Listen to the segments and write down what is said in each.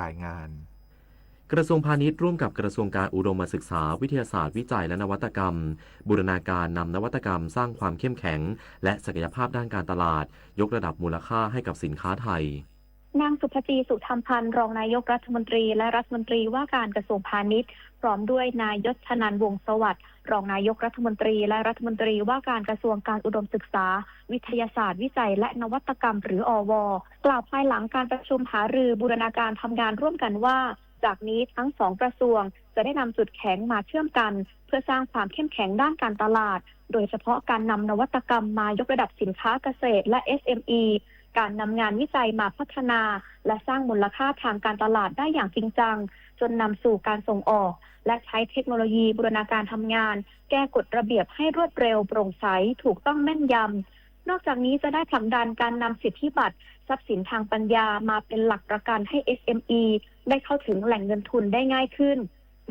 รายงาน กระทรวงพาณิชย์ร่วมกับกระทรวงการอุดมศึกษา วิทยาศาสตร์ วิจัย และนวัตกรรม บูรณาการนำนวัตกรรมสร้างความเข้มแข็ง และศักยภาพด้านการตลาด ยกระดับมูลค่าให้กับสินค้าไทย นางสุภจี สุธรรมพันธ์ รองนายกรัฐมนตรีและรัฐมนตรีว่าการกระทรวงพาณิชย์ พร้อมด้วยนายยศชนันท์ วงศ์สวัสดิ์ รองนายกรัฐมนตรีและรัฐมนตรีว่าการกระทรวงการอุดมศึกษา วิทยาศาสตร์ วิจัย และนวัตกรรม หรือ อว กล่าวภายหลังการประชุมหารือบูรณาการทำงานร่วมกันว่า จากนี้ทั้งสองกระทรวงจะได้นำจุดแข็งมาเชื่อมกัน เพื่อสร้างความเข้มแข็งด้านการตลาด โดยเฉพาะการนำนวัตกรรมมายกระดับสินค้าเกษตรและ เอสเอ็มอี การนำงานวิจัยมาพัฒนา และสร้างมูลค่าทางการตลาดได้อย่างจริงจัง จนนำสู่การส่งออก และใช้เทคโนโลยีบูรณาการทำงาน แก้กฎระเบียบให้รวดเร็ว โปร่งใส ถูกต้องแม่นยำ นอกจากนี้จะได้ผลักดันการนำสิทธิบัตรทรัพย์สินทางปัญญามาเป็นหลักประกันให้ เอสเอ็มอี ได้เข้าถึงแหล่งเงินทุนได้ง่ายขึ้น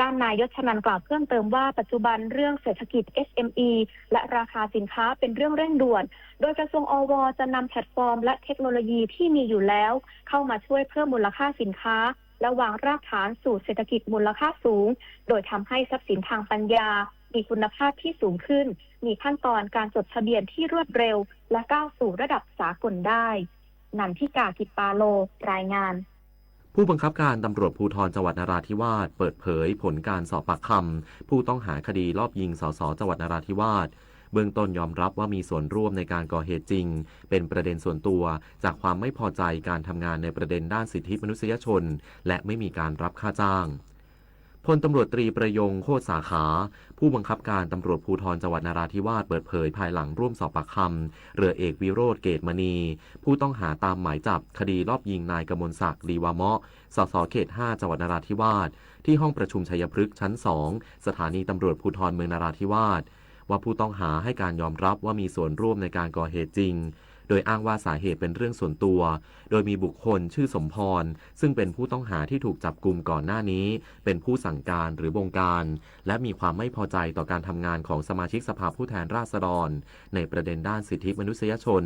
ด้านนายยศชนันท์กล่าวเพิ่มเติมว่าปัจจุบันเรื่องเศรษฐกิจ เอสเอ็มอี และราคาสินค้าเป็นเรื่องเร่งด่วน โดยกระทรวง อว จะนำแพลตฟอร์มและเทคโนโลยีที่มีอยู่แล้ว เข้ามาช่วยเพิ่มมูลค่าสินค้า และวางรากฐานสู่เศรษฐกิจมูลค่าสูง โดยทำให้ทรัพย์สินทางปัญญา มีคุณภาพที่สูงขึ้น มีขั้นตอนการจดทะเบียนที่รวดเร็ว และก้าวสู่ระดับสากลได้ นันทิกา กิจปาโล รายงาน ผู้บังคับการตำรวจภูธรจังหวัดนราธิวาสเปิดเผยผลการสอบปากคำผู้ต้องหาคดีลอบยิง สส จังหวัดนราธิวาส เบื้องต้นยอมรับว่ามีส่วนร่วมในการก่อเหตุจริง เป็นประเด็นส่วนตัว จากความไม่พอใจการทำงานในประเด็นด้านสิทธิมนุษยชน และไม่มีการรับค่าจ้าง พลตำรวจตรีประยง โคตรสาขา ผู้บังคับการตำรวจภูธรจังหวัดนราธิวาสเปิดเผยภายหลังร่วมสอบปากคำเรือเอกวิโรจน์ เกตมณี ผู้ต้องหาตามหมายจับคดีลอบยิงนายกมลศักดิ์ ลีวาเมาะ สส เขต ห้า จังหวัดนราธิวาส ที่ห้องประชุมชัยพฤกษ์ชั้น สอง สถานีตำรวจภูธรเมืองนราธิวาส ว่าผู้ต้องหาให้การยอมรับว่ามีส่วนร่วมในการก่อเหตุจริง โดยอ้างว่าสาเหตุเป็นเรื่องส่วนตัว โดยมีบุคคลชื่อสมพร ซึ่งเป็นผู้ต้องหาที่ถูกจับกุมก่อนหน้านี้ เป็นผู้สั่งการหรือบงการ และมีความไม่พอใจต่อการทำงานของสมาชิกสภาผู้แทนราษฎร ในประเด็นด้านสิทธิมนุษยชน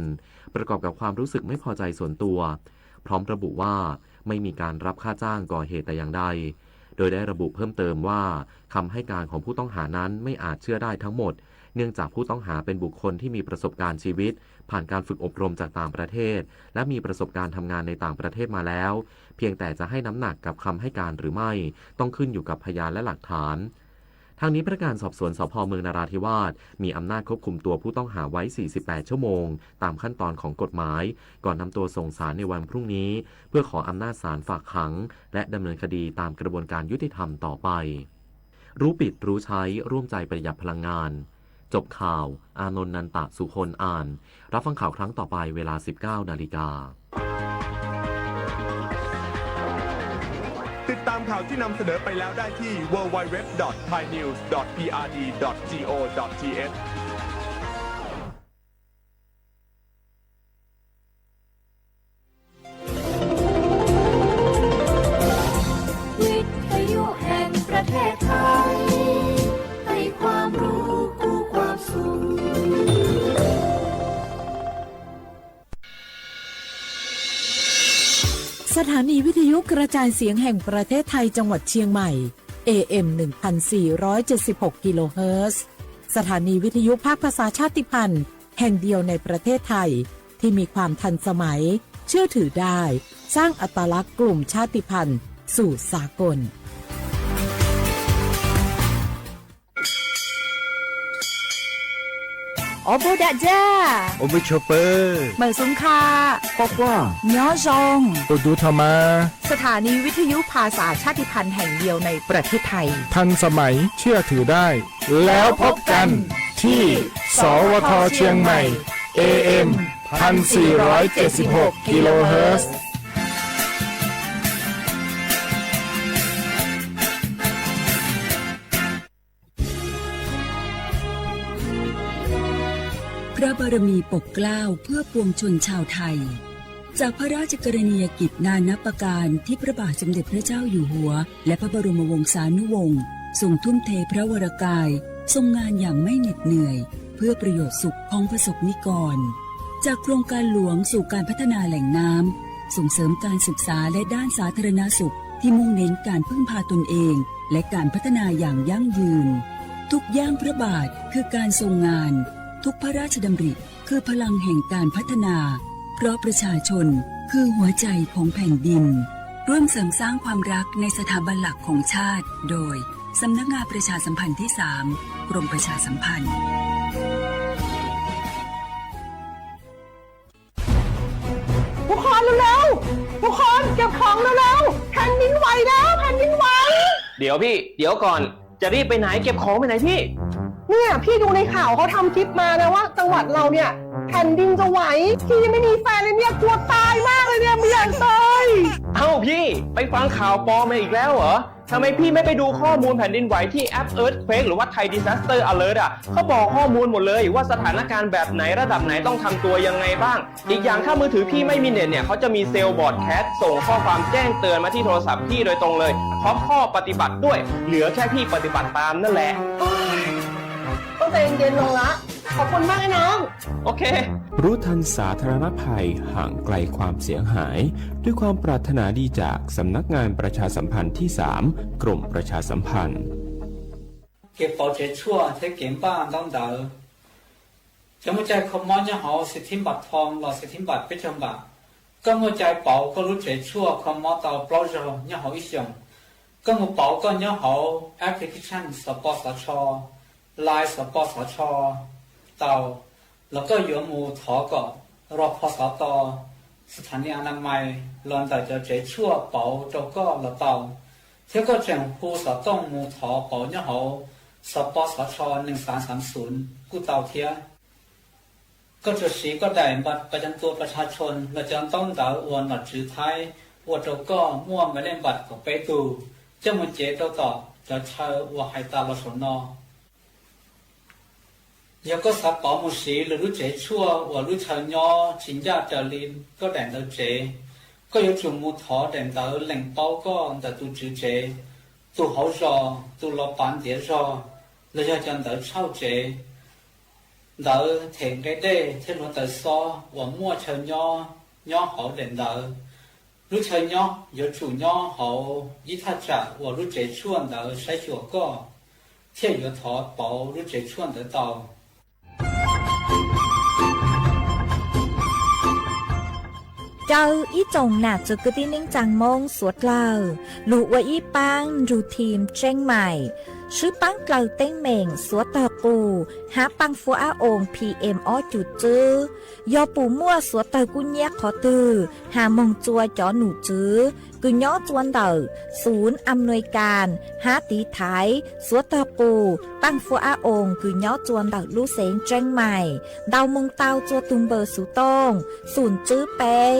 ประกอบกับความรู้สึกไม่พอใจส่วนตัว พร้อมระบุว่าไม่มีการรับค่าจ้างก่อเหตุแต่อย่างใด โดยได้ระบุเพิ่มเติมว่าคำให้การของผู้ต้องหานั้นไม่อาจเชื่อได้ทั้งหมด เนื่องจากผู้ต้องหาเป็นบุคคลที่มีประสบการณ์ชีวิต ผ่านการฝึกอบรมจากต่างประเทศ และมีประสบการณ์ทำงานในต่างประเทศมาแล้ว เพียงแต่จะให้น้ำหนักกับคำให้การหรือไม่ ต้องขึ้นอยู่กับพยานและหลักฐาน ทางนี้พนักงานสอบสวนสภเมืองนราธิวาสมีอำนาจควบคุมตัวผู้ต้องหาไว้ สี่สิบแปด ชั่วโมง ตามขั้นตอนของกฎหมาย ก่อนนำตัวส่งศาลในวันพรุ่งนี้ เพื่อขออำนาจศาลฝากขัง และดำเนินคดีตามกระบวนการยุติธรรมต่อไป รู้ปิดรู้ใช้ ร่วมใจประหยัดพลังงาน จบข่าว อานนท์ นันตะสุคน อ่าน รับฟังข่าวครั้งต่อไปเวลา สิบเก้า นาฬิกา ติดตามข่าวที่นำเสนอไปแล้วได้ที่ ดับเบิลยู ดับเบิลยู ดับเบิลยู ดอท ไทยนิวส์ ดอท พีอาร์ดี ดอท จี โอ ดอท ที เอช วิทยุแห่งประเทศไทย ให้ความรู้คู่ความสุข สถานีวิทยุกระจายเสียงแห่งประเทศไทยจังหวัดเชียงใหม่ เอ เอ็ม หนึ่งพันสี่ร้อยเจ็ดสิบหก กิโลเฮิรตซ์ สถานีวิทยุภาคภาษาชาติพันธุ์แห่งเดียวในประเทศไทย ที่มีความทันสมัย เชื่อถือได้ สร้างอัตลักษณ์กลุ่มชาติพันธุ์สู่สากล Ua npawg dam ja. Ua npawg tshua pawg. Mawm xoov kha. Quaj quaj. Nyob zoo. Ua dub tho mas. สถานีวิทยุภาษาชาติพันธุ์แห่งเดียวในประเทศไทย ทันสมัย เชื่อถือได้ แล้วพบกันที่ สวท เชียงใหม่ เอ เอ็ม พันสี่ร้อยเจ็ดสิบหก กิโลเฮิรตซ์ พระบารมีปกเกล้าเพื่อปวงชนชาวไทย จากพระราชกรณียกิจนานับประการที่พระบาทสมเด็จพระเจ้าอยู่หัว และพระบรมวงศานุวงศ์ทรงทุ่มเทพระวรกาย ทรงงานอย่างไม่เหน็ดเหนื่อย เพื่อประโยชน์สุขของประสบนิกร จากโครงการหลวงสู่การพัฒนาแหล่งน้ำ ส่งเสริมการศึกษาและด้านสาธารณสุขที่มุ่งเน้นการพึ่งพาตนเองและการพัฒนาอย่างยั่งยืน ทุกย่างพระบาทคือการทรงงาน ทุกพระราชดำริคือพลังแห่งการพัฒนา เพราะประชาชนคือหัวใจของแผ่นดิน ร่วมเสริมสร้างความรักในสถาบันหลักของชาติ โดย สำนักงานประชาสัมพันธ์ที่สาม กรมประชาสัมพันธ์ ทุกคนเร็วๆ ทุกคนเก็บของเร็วๆ แผ่นดินไหวแล้ว แผ่นดินไหว เดี๋ยวพี่ เดี๋ยวก่อน จะรีบไปไหน เก็บของไปไหนพี่ เนี่ย พี่ดูในข่าวเขาทำคลิปมานะว่าจังหวัดเราเนี่ยแผ่นดินจะไหว พี่ยังไม่มีแฟนเลยเนี่ย กลัวตายมากเลยเนี่ย ไม่อยากตาย เอ้าพี่ ไปฟังข่าวปลอมมาอีกแล้วเหรอ ทำไมพี่ไม่ไปดูข้อมูลแผ่นดินไหวที่แอป Earthquake หรือว่า Thai Disaster Alert อ่ะ เขาบอกข้อมูลหมดเลยว่าสถานการณ์แบบไหนระดับไหนต้องทำตัวยังไงบ้าง อีกอย่างถ้ามือถือพี่ไม่มีเน็ตเนี่ย เขาจะมีเซลล์บรอดแคสต์ส่งข้อความแจ้งเตือนมาที่โทรศัพท์พี่โดยตรงเลย พร้อมข้อปฏิบัติด้วย เหลือแค่พี่ปฏิบัติตามนั่นแหละ ต้องใจเย็นๆ ลงละ ขอบคุณมากนะน้อง โอเค รู้ทันสาธารณภัย ห่างไกลความเสียหาย ด้วยความปรารถนาดีจากสำนักงานประชาสัมพันธ์ที่สาม กรมประชาสัมพันธ์ Kev pauv tsev tshuaj thiab kev npaj ntaub ntawv. Cov muaj cai kho mob nyob hauv xis thib npam thoo los xis thib npam peb caug npam, koj muaj cai pauv koj lub tsev tshuaj kho mob tau plaub zaug nyob hauv ib xyoos. Koj mus pauv koj nyob hauv application xov pos xov tsho, Line xov pos xov tsho tau, los koj yuav mus thov kom rau pho xov to, sthani anamais los ntawm cov tsev tshuaj pauv rau koj los tau, thiab koj tseem hu xov tooj mus thov pauv nyob hauv xov pos xov tsho nees xav xav xum kuj tau thiab. Koj tsuas siv koj daim npaj pas cam tua pas tshaj tshoo los cov ntaub ntawv uas nom tswv Thaib ua rau koj muaj me lej npam kaum peb tug coj mus cev rau tom cov chaw uas hais tas los saum no. Yog koj xav pauv mus siv lwm lub tsev tshuaj uas lub chaw nyob tsis ncaj raws li koj daim ntawv tsev, koj yuav tsum mus thov daim ntawv lees paub koj ntawm tus tswv tsev, tus hauv zos, tus los pav ntiav zog, los yog cov ntawv tshauj tsev, ntawv them nqe dej thiab hluav taws xob uas muaj chaw nyob nyob hauv daim ntawv. Lub chaw nyob yuav tsum nyob hauv ib thaj tsam uas lub tsev tshuaj ntawd saib xyuas koj, thiaj yuav thov pauv lub tsev tshuaj ntawd tau. Caw ib tsoom nam txiv kwv tij neej tsaa Moob suav dlawg lug ua ib paab nrug thim tseeb maim, swb paab dlaws teeb meem suav tawg qus hab paaj fuab ab oos P M ob cum txwb. Yog pum muaj suav tawg kub nyiab qhov twg, has moog txua cov num tswv kws nyob txua ntawm xum am nuis kas hab tiv thaiv suav tawg qus paaj fuab ab oos kws nyob txua ntawm lub xeev tseeb maim, ntaus moog tau txua tug npawb xuv tooj xum tswb peb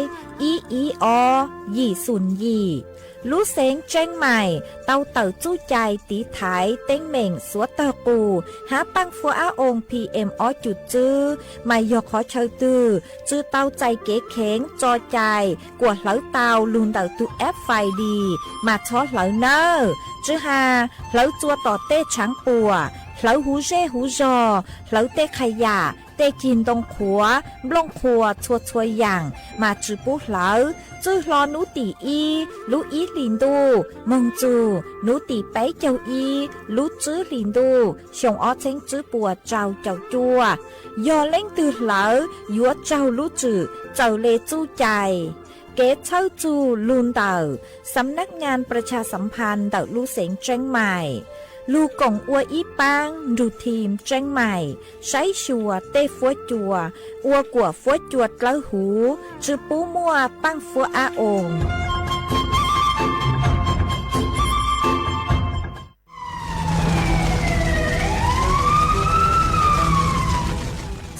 ib ib ob yim xum yim. Lub xeev tseeb maim tau tawm txuj cai tiv thaiv teeb meem suav tawg qus hab paaj fuab ab oos P M ob cum txwb, mas yog qhov chaw twg tsi tau txais kev kheev tso cai kuas hlawv tau lug ntawm tug F F I D mas txhob hlawv nawb. Tsi has hlawv txua tom tej tshaav puam, hlawv huv zej huv zog, hlawv tej qha yam, tej cig ntoo qhuav, nplooj qhuas txhua txhua yaam mas tsi pub hlawv. Txwj hlo nub tim ib lub ib hlis ntuj moog txug nub tim peb caug ib lub tsib hlis ntuj xyoo ob txheeb tsib puas rau caum cuaj. Yog leej twg hlawv yuav raug lub tswm txawm le txuj cai. Kev txhawb txug lug ntawm Xam nab ngaan Pras Tshas Xam Phas ntawm lub xeev Tseeb Maim. Lug koom ua ib paab nrug thim Tseeb Maim saib xyuas tej fuab cua, ua kuam fuab cua dlawb huv, tsi pub muaj paaj fuab ab oos.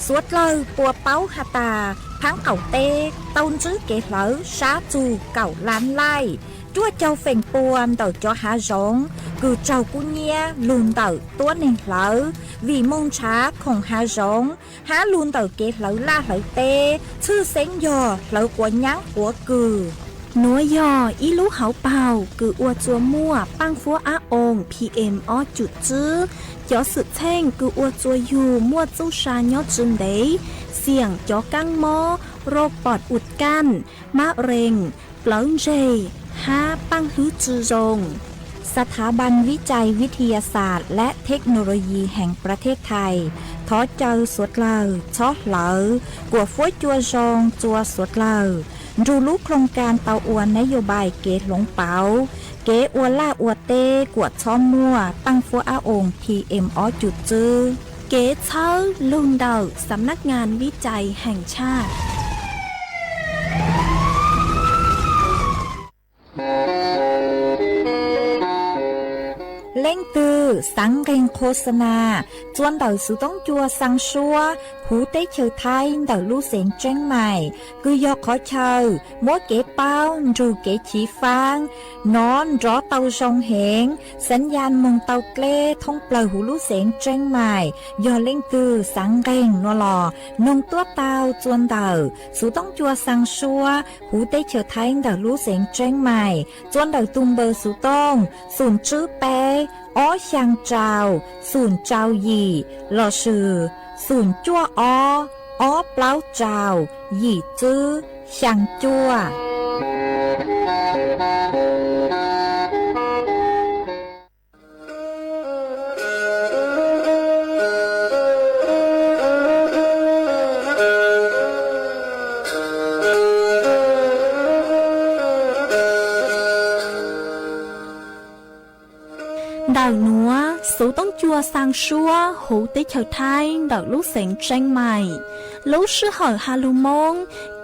Suav dlawg puas paub has tas, phaab qaum teb tau ntsib kev hlawv sab txug kaum lab laij, cuaj caug feem pua ntawm cov hav zoov kws raug kub nyiab lug ntawm tuab neeg hlawv, vim moog nrhav khoom hav zoov hab lug ntawm kev hlawv laj hlawv teb, tshwj xeeb yog hlawv quav nyaab quav kws. Nuav yog ib lub hauv paug kws ua txuas muaj paaj fuab ab oos P M ob cum tswb. Cov xwm txheej kws ua txuas yug muaj txuj sa nyob tsi ntev, xiam cov kaab mob, rau pom ua kaj, mab rees, plawv ntseg, hab paaj hlwb tsi zoo. สถาบันวิจัยวิทยาศาสตร์และเทคโนโลยีแห่งประเทศไทย thov caw suav dlawg txhob hlawv kuam fuab cua zoo txua suav dlawg nrug lub โครงการ tau ua nab yos npais kev hloov pauv, kev ua laj ua teb kuam txhob muaj paaj fuab ab oos P M ob cum tswb. Kev txhawb lug ntawm สำนักงานวิจัยแห่งชาติ. Leej twg xaav nqeeg โฆษณา txua ntawm xuv toob cua xaa suab huv teb chaws Thaib ntawm lub xeev Tseeb Mais, kws yog qhov chaw muab kev paub nrug kev chiv faab nov nrov tau zoo heev, xaav yaj moog tau dleb thoob plawg huv lub xeev Tseeb Mais. Yog leej twg xaav nqeeg nua los noog tuab tau txua ntawm xuv toob cua xaa suab huv teb chaws Thaib ntawm lub xeev Tseeb Mais, txua ntawm tug npawb xuv tooj xoom tswb peb ob xyaa rau xoom rau yim lossis xoom cuaj ob ob plaub rau yim tswb xyaa cuaj. Ntawm nuav xuv toob cua xaa suab huv teb chaws Thaib ntawm lub xeev Tseeb Mais, lub sij hawm has lug Moob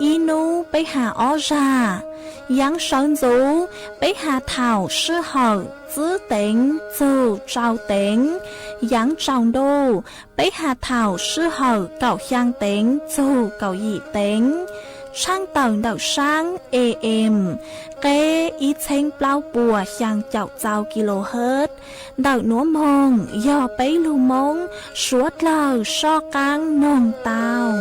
ib nub peb has ob zag. Yaav sawv ntxuv peb has thaum sij hawm tsib teev txug rau teev. Yaav tsaus ntuj peb has thaum sij hawm kaum xyaa teev txug kaum yim teev. Tshaaj tawm ntawm saab A M qeb ib txheeb plaub puas xyaa caum txau kilohertz. Ntawm nuav moog yog peb lug Moob suav dlawg soj qaab noog tau.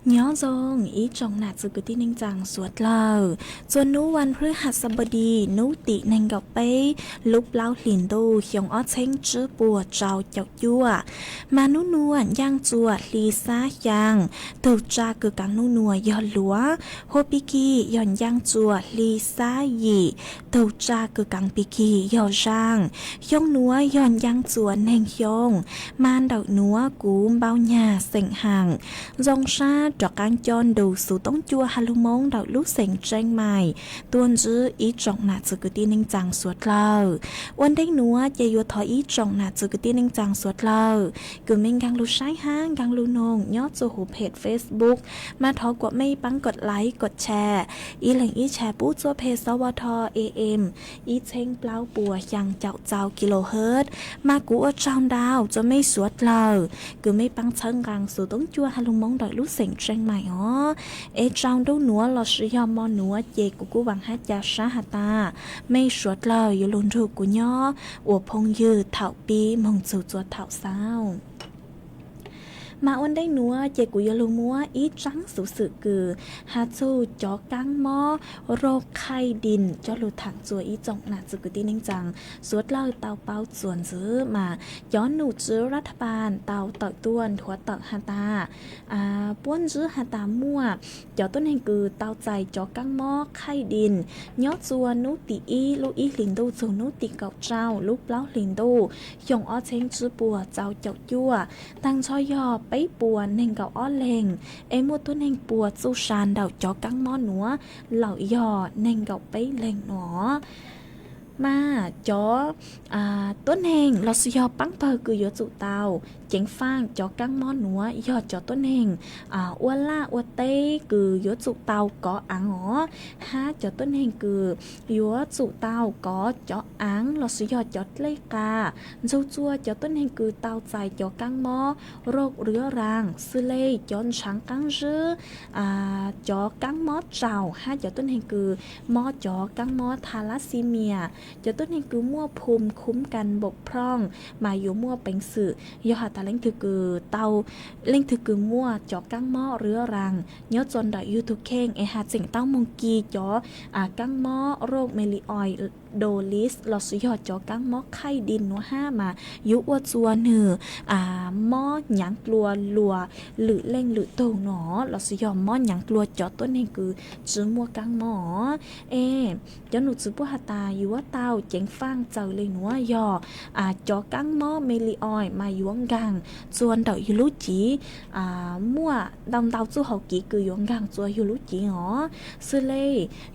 Nyob zoo ib tsoom nam txiv kwv tij neej tsaa suav dlawg. Txuas nub vas phuj has xab pab dis nub tim neeg nkaum peb lub plaub hlis ntuj xyoo ob txheeb tsib puas rau caum cuaj, mas nub nua ncaaj txuas hli xab xyaa, tug tsa kws kaav nub nua yog luav, hua pig kig yog ncaaj txuas hli xab yim, tug tsa kws kaav pig kig yog zaaj, xyoo nuav yog ncaaj txuas neeg xyoo, mas ntawm nuav kuv npau nyag xeem haam, zoo sab rov qaab co ntu xuv toob cua ha lug Moob ntawm lub xeem Tseem Maim tuaj ntsib ib tsoom nam txwv kwv tij neej tsaa suav dlawg. Ua ntej nuav ces yuav thov ib tsoom nam txwv kwv tij neej tsaa suav dlawg kws mej nkaag lug saib hab nkaag lug noog nyob txuj huv peg Facebook, mas thov kuas mej paab kov like kov share ib leeg ib share pub txuj peg xov vo dho am ib txheeb plaub puas xyaa caum txau kilohertz. Mas kuv ua tsaug ntau rua mej suav dlawg kws mej paab txhawb nqaa xuv toob cua ha lug Moob ntawm lub xeem Tseem Maim os. Es tsaus ntuj nuav lossis yog mo nuav ces kuv kuj vaam hab ca sab has tas mej suav dlawg yuav lug nrug kuv nyob ua phooj ywg thaum pib moog txug txua thaum xaus. Mas ua ntej nuav ces kuv yuav lug muab ib tsaab xuv xwm kws has txug cov kaab mob roj khaij dij coj lug thaam txua ib tsoom nam txwv kwv tij neej tsaa suav dlawg tau paub txuas ntxiv. Mas cov nom tswv vaj thaj paas tau tawm tuaj nthuav tawm has tas, puab ntsib has tas muaj cov tuab neeg kws tau txais cov kaab mob khaij dij nyob txua nub tim ib lub ib hlis ntuj txug nub tim kaum tsau lub plaub hlis ntuj xyoo ob txheeb tsib puas txau caum cuaj, taag nrho yog peb puas neeg nkaum ob leeg, es muaj tuab neeg puas txuj sa ntawm cov kaab mob nuav lawm yog neeg nkaum peb leeg nuav. Mas cov tuab neeg lossis yog paab pawg kws yuav tsum tau ceev faaj cov kaab mob nuav yog cov tuab neeg ua laj ua teb kws yuav tsum tau kov aav os, hab cov tuab neeg kws yuav tsum tau kov cov aav lossis yog cov dlej qas. Nrug txua cov tuab neeg kws tau txais cov kaab mob roj rwv raag xws le cov ntshaav qaab zib, cov kaab mob tsaus hab cov tuab neeg kws mob cov kaab mob thalasimias, cov tuab neeg kws muaj phum khum kas npaum phrooj mas yuav muaj peev xwm yog has tas leej twg kws tau, leej twg kws muaj cov kaab mob rwv raag nyob txua ntawm yug tug kheej es has tseem tau moog kis cov kaab mob roj melios dolis lossis yog cov kaab mob khaij dij nuav hab mas yuav ua txua nwg mob nyaav dlua luas lwm leej lwm tug nuav lossis yog mob nyaav dlua cov tuab neeg kws tsi muaj kaab mob. Es cov nom tswv puab has tas yuav tau ceev faaj txawm le nuav yog cov kaab mob melios mas yuav nkaag txua ntawm yug lub cev, muaj ntau ntau txuj hauv kev kws yuav nkaag txua yug lub cev os. Xws le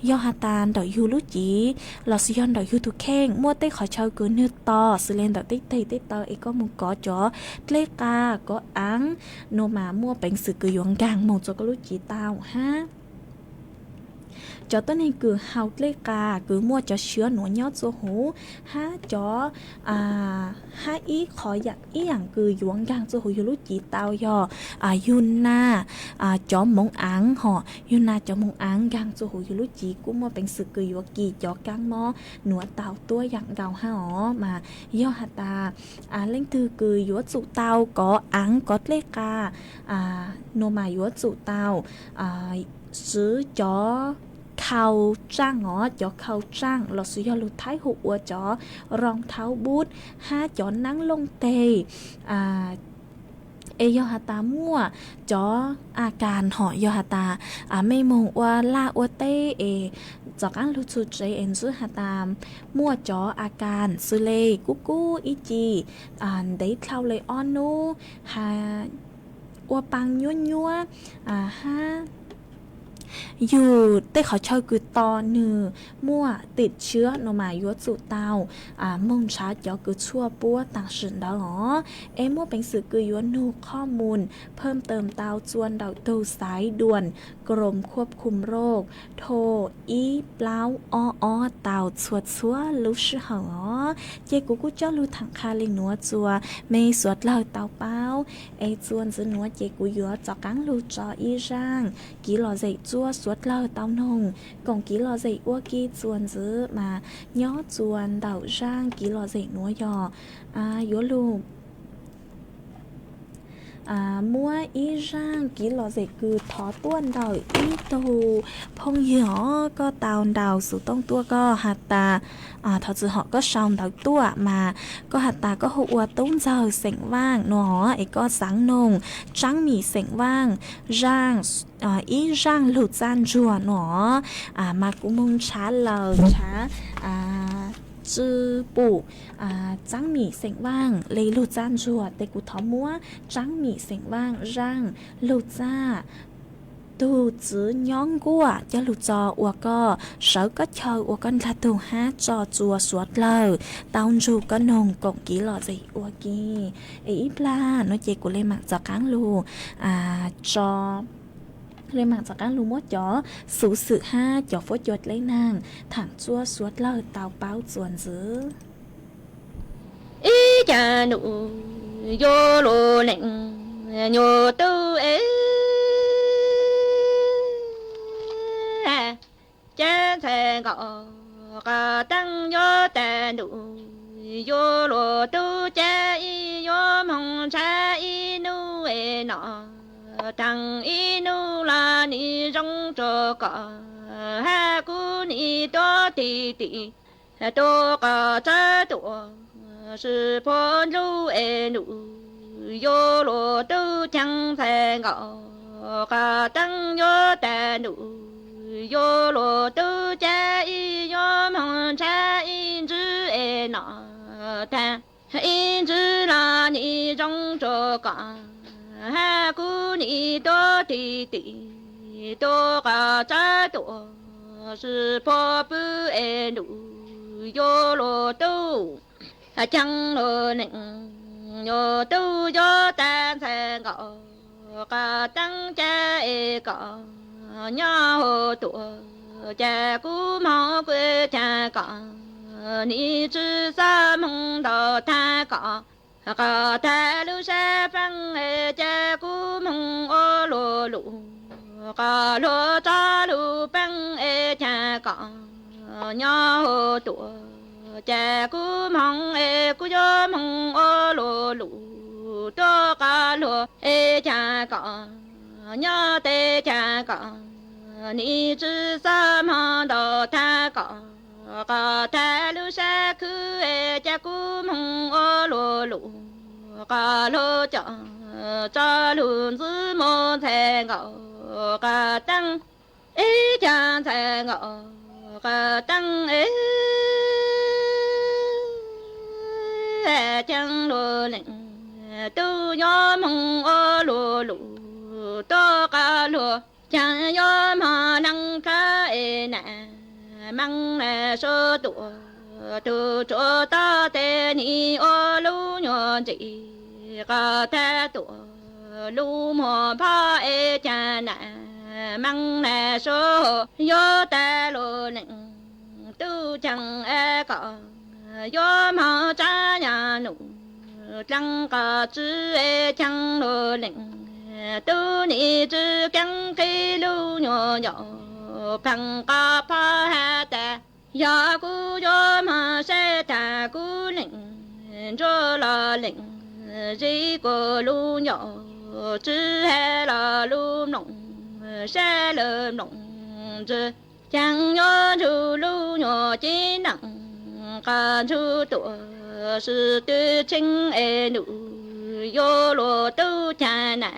yog has tas ntawm yug lub cev lossis yog ntawm yug tug kheej muaj tej qhov chaw kws nwg to xws le ntawm tej teg tej taw es koj moog kov cov dlej qas kov aav nuav mas muaj peev xwm kws yuav nkaag moog txua koj lub cev tau hab cov tuab neeg kws haus dlej qas kws muaj cov siav nuav nyob txua huv, hab cov, hab ib qhov yaam ib yaam kws yuav nkaag txua huv yug lub cev tau yog yug nag, cov moov aav hom yug nag cov moov aav nkaag txua huv yug lub cev kuj muaj peev xwm kws yuav kis cov kaab mob nuav tau tuab yaam nkaus hab os. Mas yog has tas leej twg kws yuav tsum tau kov aav kov dlej qas nuav mas yuav tsum tau siv cov khau tsaaj os, cov khau tsaaj lossis yog lug Thaib hu ua cov rau thaub bub hab cov naab looj teg. Es yog has tas muaj cov a kas hom yog has tas mej moog ua laj ua teb es tov qaab lug txug tsev es ntsib has tas muaj cov a kas xws le kub kub ib ce, ntev dlhau le ob nub, ua paa nyuab nyuab, hab yug tej qhov chaw kws to nwg muaj tim tshiab nuav mas yuav tsum tau moog nrhav cov kws tshuaj puab taam sim ntawd os. Es muaj peev xwm kws yuav nug qhov muag phaj tawm tau txua ntawm tug xaiv duam Krom Khuab Khum Roj, thaj ib plaub ob ob tau txhua txhua lub sij hawm os. Ces kuv kuj coj lug thaam qha le nuav txua mej suav dlawg tau paub. Es txua ntxiv nuav ces kuv yuav tov qaab lug tso ib zaaj kev lom zem txua suav dlawg tau noog koom kev lom zem ua ke txua ntxiv mas nyob txua ntawm zaaj kev lom zem nuav yog yuav lug muab ib zaaj kev lom zem kws thov tuaj ntawm ib tug phooj ywg os, koj tau ntaus xuv tooj tuaj koj has tas, thov txwm hom koj sau ntawv tuaj mas koj has tas koj hu ua Tub Ntxawg xeem Vaaj nuav es koj xaav noog Tsaab Mim xeem Vaaj zaaj, ib zaaj lug txaj ntsuag nuav mas kuv moog nrhav lawm nrhav tsi pum Tsaab Mim xeem Vaaj le lug txaj ntsuag tes kuv thov muab Tsaab Mim xeem Vaaj zaaj lug txaj Tus txwv nyob nkuaj coj lug txo ua koj, sawv koj chaw ua koj ndlag tug hab tso tsua suav dlawg, tau ntsug koj noog koom kiv los zig ua ke. Es ib plag no ces kuv le maam txav qaab lug, le maam txav qaab lug muab cov xuv xwm hab cov fuab cua dleb naag thaam txua suav dlawg tau paub txuas ntxiv. Ib caag nub yuav lug leej nyuas tub es, cav ntxhais nkaus qhov taab yuav taag nub, yuav lug tub cav ib yuav moog ntshaw ib nub es no, taag ib nub los nim zoo rua koj hab kuv nim tuab tig tig, tuab qhov tsawb tuaj sib puag ntsug es nub, yuav lug tub cav ntxhais nkaus qhov taab yuav taag nub, yuav lug tub cav ib yuav moog ntshaw ib ntsws es no, taag ib ntsws los nim zoo rua koj hab kuv nim tuab tig tig, tuab qhov tsawb tuaj sib puag pw es nub, yuav lug tub cav lug leej nyuas tub yuav taag ntxhais nkaus qhov taab cav es koj nyob huv tuaj, cav kuv moog kuv cav koj, nim tsi xob moog ntau taag koj, qhov taag lub sab peeb es cav kuv moog ua luv luv, qhov luag tso lug peeb es cav koj nyob huv tuaj, cav kuv moog es kuv yuav moog ua luv luv, tuab qhov luag es cav koj nyob tes cav koj, nim tsi xob moog ntau taag koj, qhov taag lub sab khwb es cav kuv moog ua luv luv, qhov luag coj tso lug ntxiv mus ntxhais nkaus qhov taab, ib cav ntxhais nkaus qhov taab es cav lug leej tub yuav moog ua luv luv, tuab qhov luag cav yuav moog leej plawg es nam maam nam suav tuaj, tug tsuav tog tes nim ua lub nyuas ntsis, qhov taag tuaj lub muag phob es cav nam maam nam suav yuav taag lug leej tub cav es koj yuav moog tsav yaam nub, dlaab qhov tswv es cav lug leej tub nim tsi keeb qhib lub nyuas ncaus pheej qhov phob has tas, yog kuv yuav moog saib taag kuv leej ntsuab los leej zib kuv lub ncaus, tsw has los lub mloog, sab lug mloog ntsis, cav yuav ntsug lub nyuas cev neej, qhov ntsug tuaj sib tw tsheej es nub, yuav lug tub cav nam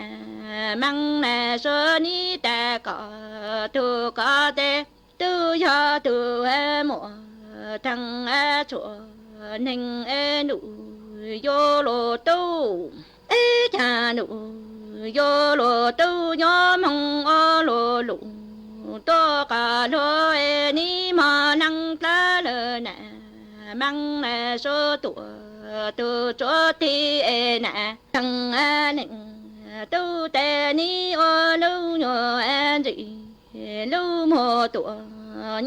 maam nam suav nim taag koj, tug koj tes tub yog tug muaj theej tshuaj neeg es nub, yuav lug tub ib cav nub, yuav lug tub yuav moog ua luv luv, tuab qhov luag es nim moog leej plawg lawm nam maam nam suav tuaj, tug tsuav tig es nam theej leej tub tes nim ua lub nyuas ntsis, lub muag tuaj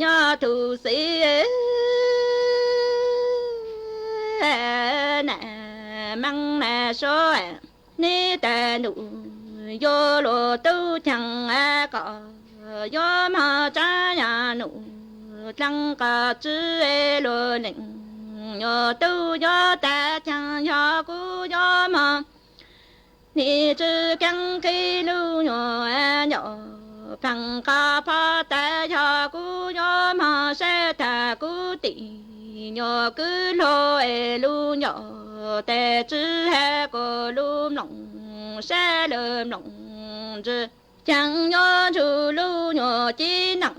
nyob tug xiv nam maam nam suav nim taag nub, yuav lug tub cav es koj yuav moog tsav yaam nub, dlaab qhov tswv es lug leej nyuas tub yuav taag cav, yog kuv yuav moog nim tsi keeb qhib lub nyuas ncaus pheej qhov phob tas, yog kuv yuav moog saib taag kuv tim nyuas kwv luag es lub ncaus tes tsw has kuv lub mloog, sab lug mloog ntsis, cav yuav ntsug lub nyuas cev neej,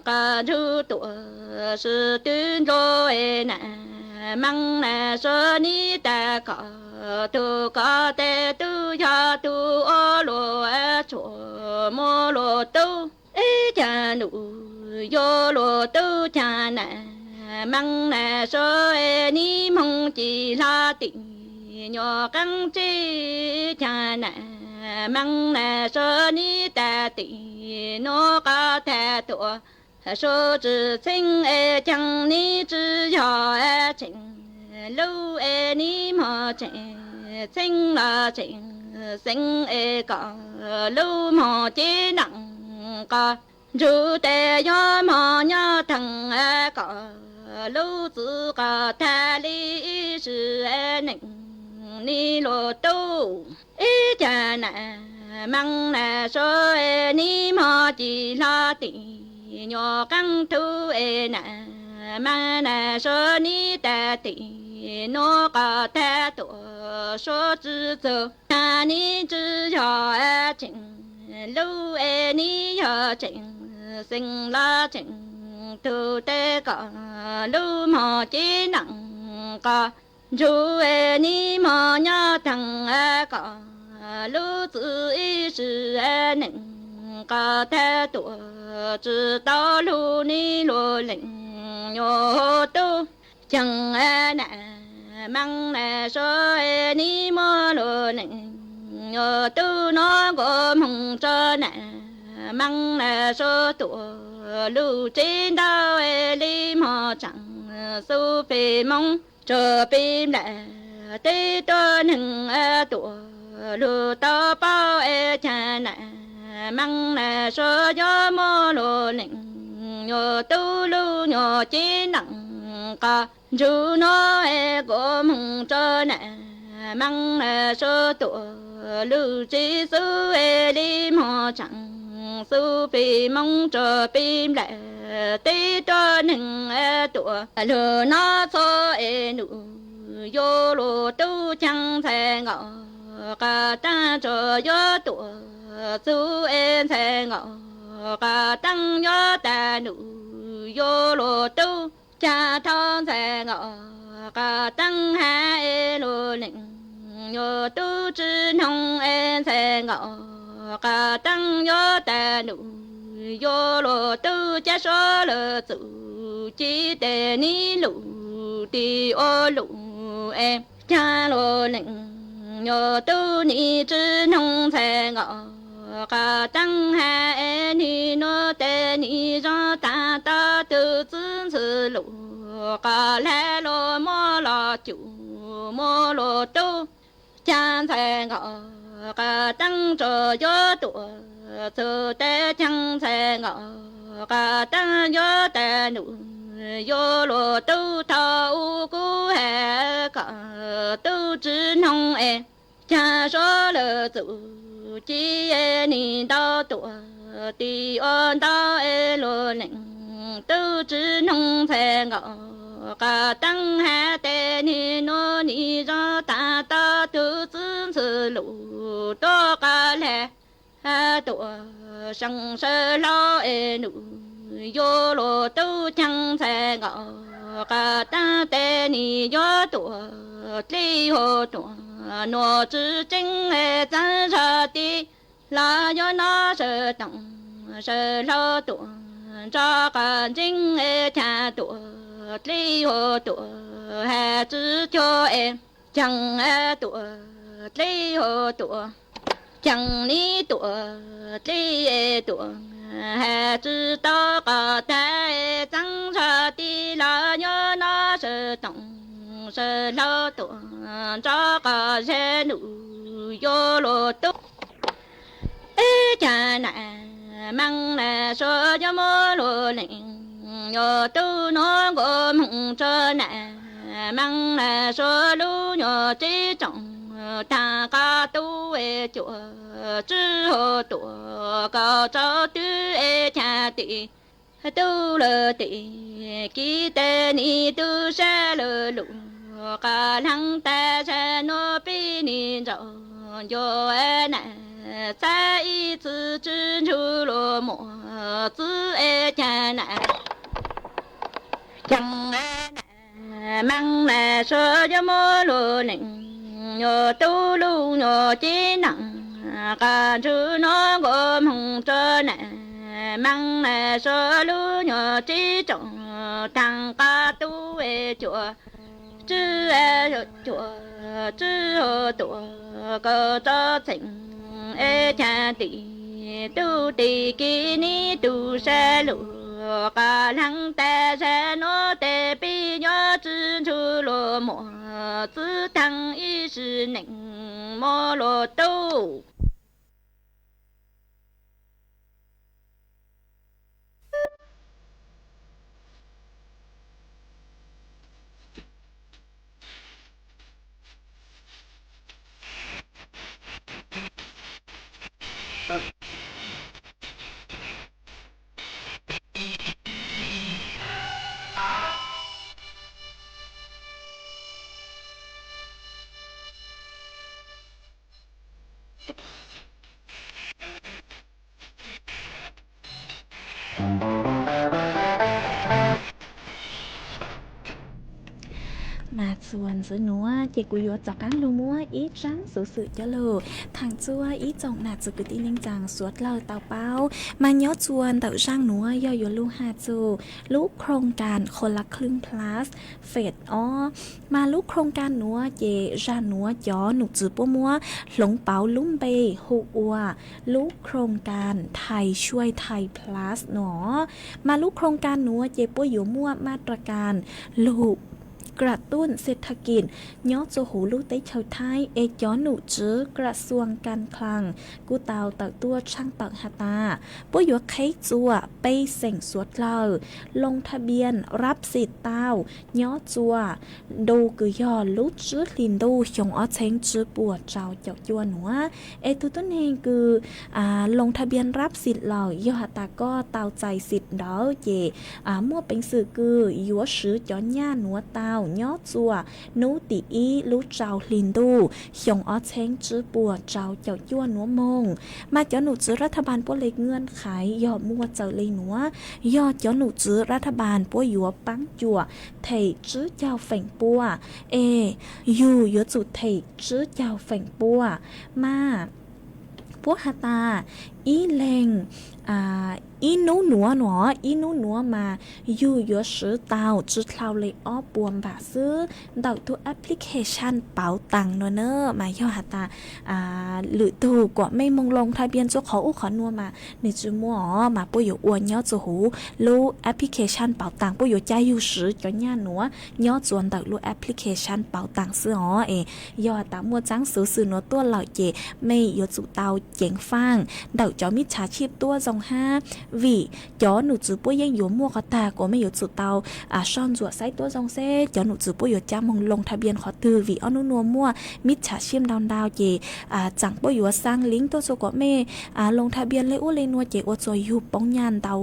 qhov ntsug tuaj sib tw nrug es nam maam nam suav nim taag koj, tug koj tes tub yog tug ua luag tsuag muaj luag tub, ib caag nub yuav luag tub caag nam. Maam nam suav nib moog ci hlo tim nyuas qaab tsi caag nam. Maam nam suav nib taag tim nuav qov taag tuaj, suav tsi txheeb es caag nib tsi yog tseem lub es nib moog tseem txheeb los tseem xeev es kom lub moog cev nam qos. Ntsug tes yuav moog nyob taag kom lub txwv qos taag li ib sim neej nib luag tub ib caag nam. Maam nam suav nib moog ci hlo tim nyuas qaab tug es nam. Maam nam suav nib taag tim nuav qov taag tuaj, suav tsi txug caag nib tsi yog tseem lub es nib yog tseem xeev los tseem tug tes kom lub moog cev nam qos. Ntsug es nib moog nyob taag kom lub txwv ib sim neej qos taag tuaj, tsi tau lug nib luag leej nyuas tub caag nam. Maam nam suav nib muab luag leej nyuas tub nuav nkaus moog tso nam. Maam nam suav tuaj lug tsev ntau es li moog tsaam, xub pes moov tso pes nplaim, teb tuab neeg tuaj lug tau paub es caag nam. Maam nam suav yuav muab luag leej nyuas tub lug nyuas cev nam qos. Ntsug nuav es nkaus moog tso nam. Maam nam suav tuaj lug tsev xub es li moog tsaam, xub pes moov tso pes nplaim, teb tuab neeg tuaj lug nov txhua es nub yuav luag tub caag ntxhais nkaus. Qas taag tso yuav tuaj txug es ntxhais nkaus, qas taag yuav taag nub yuav luag tub caag thaus ntxhais nkaus. Qas taag has es luag leej nyuas tub tsi noog es ntxhais nkaus. Qas taag yuav taag nub yuav luag tub caag suav lug txug ci tes nib lug tim ua lug es caag luag leej nyuas tub nib tsi noog ntxhais nkaus. Qas taag has es nib nuav tes nib zoo taag tau tug txwv ntxwg lug, qas hlab luag muab los cum muab luag tub caag ntxhais nkaus. Qas taag tso yuav tuaj txug tes caag ntxhais nkaus. Qas taag yuav taag nub yuav luag tub thaus ub kub has kom tub tsi noog es caag suav lug txug ci es nib ntau tuaj tim ua ntau es luag leej tub tsi noog ntxhais nkaus. Qas taag has tes nib nuav nib zoo taag tau tug txwv ntxwg lug tuaj qas hlab tuaj seev sawv hlau es nub yuav luag tub caag ntxhais nkaus. Qas taag tes nib yuav tuaj dleb huv tuaj nuav tsi tseeb es txav zog tib los yuav nov sawv toom sawv hlau tuaj nrov qas ntseeb es caag tuaj dleb huv tuaj has tsi cuag es caag tuaj dleb huv tuaj caag nib tuaj dleb es tuaj has tsi tau qas taag es txav zog tib los yuav nov sawv toom sawv hlau tuaj nrov qas zag nub yuav luag tub ib caag nam. Maam nam suav yuav muab luag leej nyuas tub nuav nkaus moog tso nam. Maam nam suav lub nyuas tsev tsoom taag qas tub es cuaj tsib huv tuaj kaum rau twb es caag tim tub lawm tim kiv tes nib tub sab lawm lug qas hlaang taag zag nuav peb nib nraum ncuav nam. Txhab ib txwv tsi ntsug luag muaj txwv es caag nam. Caag nam, maam nam suav yuav muab luag leej nyuag tub lub nyuag cev nees, qas ntswg no nkaus moog rua nam, maam na so lub nyuag cev tsoom, taag qas tub cuam, tswb cuam, tswb tuam, kaus tso txheem, es caag tim tub tim kiv neb tug sab lug, qas laag tas zag nuav tes peb nyob tswb ntsug lug muam, txwb taag ib sim neej mob lug tub. Mas txuas ntxiv nuav ces kuv yuav rov qaab lug muab ib tsaab xuv xwm coj lug thaam txug ib tsoom nam txiv kwv tij neej tsaa suav dlawg tau paub. Mas nyob txuas ntawm zaaj nuav yog yuav lug has txug lub โครงการคนละครึ่ง plus phase ob. Mas lub โครงการ nuav ces zaaj nuav cov nom tswv puab muab hloov pauv lub npe hu ua lub โครงการ Thaiช่วยไทย plus no. Mas lub โครงการ nuav ces puab yuav muaj มาตรการ lug กระตุ้นเศรษฐกิจ nyob rua huv lub teb chaws Thaib, es cov nom tswv กระทรวงการคลัง kuj tau tawm tuaj tshaaj tawm has tas puab yuav qheb txua peb xeem suav dlawg ลงทะเบียนรับสิทธิ์ tau nyob rua ntu kws yog lub tsib hlis ntuj xyoo ob txheeb tsib puas rau caum cuaj nuav. Es tug tuab neeg kws ลงทะเบียนรับสิทธิ์ lawm, yog has tas koj tau txais สิทธิ์ ntawd ces muaj peev xwm kws yuav swv cov nyaj nuav tau nyob rua nub tim ib lub rau hlis ntuj xyoo ob txheeb tsib puas rau caum cuaj nuav moog. Mas cov nom tswv รัฐบาล puab le เงื่อนไข yog muaj txawm le nuav, yog cov nom tswv รัฐบาล puab yuav paab cuam them tsib caug feem pua, es yug yuav tsum them tsib caug feem pua. Mas puab has tas ib leeg ib nub nuav nuav, ib nub nuav mas yug yuav swv tau tsi dlhau le ob puas npam xwb ntawm tug application pauv taas nuav na. Mas yog has tas lwm tug kuam mej moog ลงทะเบียน rua qhov ub qhov nuav mas nwg tsi muaj os, mas puab yuav ua nyob rua huv lub application pauv taas, puab yuav ca yug swv cov nyaj nuav nyob rua ntawm lub application pauv taas xwb os. Es yog has tas muaj tsaab xuv xwm nuav tuaj lawm ces mej yuav tsum tau ceev faaj ntawm cov มิจฉาชีพ tuaj zoo hab, vim cov nom tswv puab yeej yuav muaj qhov tag kuas mej yuav tsum tau soj ntsuam saib tuab zoo seb cov nom tswv puab yuav ca moog ลงทะเบียน qhov twg, vim ob nub nuav muaj มิจฉาชีพ ntau ntau ces tsaam puab yuav xaa ลิงก์ tuaj rua kuas mej ลงทะเบียน le ub le nuav ces ua rua yug poob nyaj ntau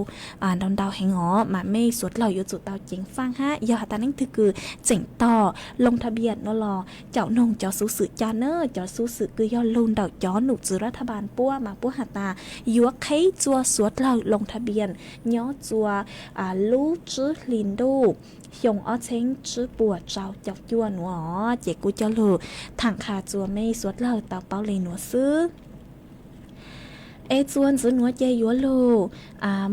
ntau ntau heev os. Mas mej suav dlawg yuav tsum tau ceev faaj hab, yog has tas leej twg kws tseem tog ลงทะเบียน nuav los caum noog cov xuv xwm ca na. Cov xuv xwm kws yog lug ntawm cov nom tswv รัฐบาล puab mas puab has tas yuav qheb rua suav dlawg ลงทะเบียน nyob rua lub tsib hlis ntuj xyoo ob txheeb tsib puas rau caum cuaj nuav os. Ces kuv coj lug thaam qha rua mej suav dlawg tau paub le nuav xwb. Es txuas ntxiv nuav ces yuav lug